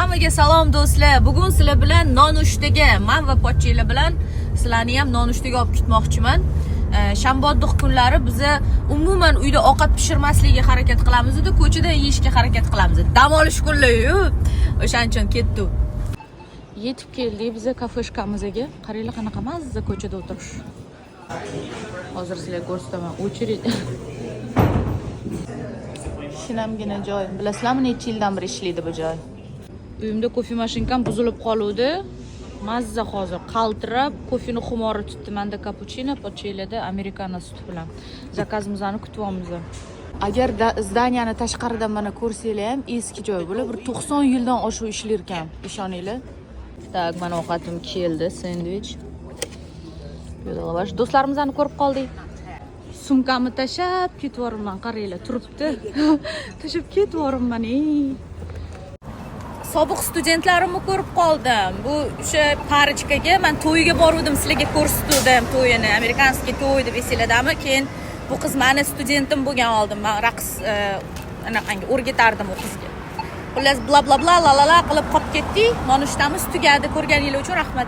Hammaga salom, do'stlar. Bugun sizlar bilan nonushtaga, man va pochchanglar bilan sizlarni ham nonushtaga olib ketmoqchiman. Shanba kunlari biza umuman uyda ovqat pishirmaslikka harakat qilamiz-da, ko'chada yeyishga harakat qilamiz. Dam olish kunlari-yu. O'shaning uchun ketdik. Yetib keldik biza кафешка mizga. Qaranglar, qanaqa mazza ko'chada o'tirish. Hozir sizlarga ko'rsataman. Очередь. Shinamgina joy. Bilasizlarmi, necha yildan beri ishlaydi bu joy? Uyimda кофе машинка m buzilib qoluvdi. Mazza hozir qaltirab, kofeni xumori tutdi. Manda kapuchino, pochchanglarda amerikano suti bilan. Заказ imizni kutyapmiz. Agar здания ni tashqaridan mana ko'rsanglar ham, eski joy bular, bir 90 yildan oshiq ishlar ekan, ishoninglar. Так, mana ovqatim keldi, sendvich. Bu yerda lavash. Do'stlarimizni ko'rib qoldik. Sumkamni tashlab ketyapman, qaranglar, turibdi. Tashlab ketyapman, ey. Sobiq studentlarimni ko'rib qoldim. Bu o'sha парочка ga man to'yiga boruvdim, sizlarga ko'rsatuvdim to'yini, американский to'y deb, esinglardami? Keyin bu qiz mani studentim bo'lgan oldin, man raqs anaqangi o'rgatardim u qizga. Xullas, bla bla bla, la la la qilib qolib ketdik. Nonushtamiz tugadi. Ko'rganingiz uchun rahmat.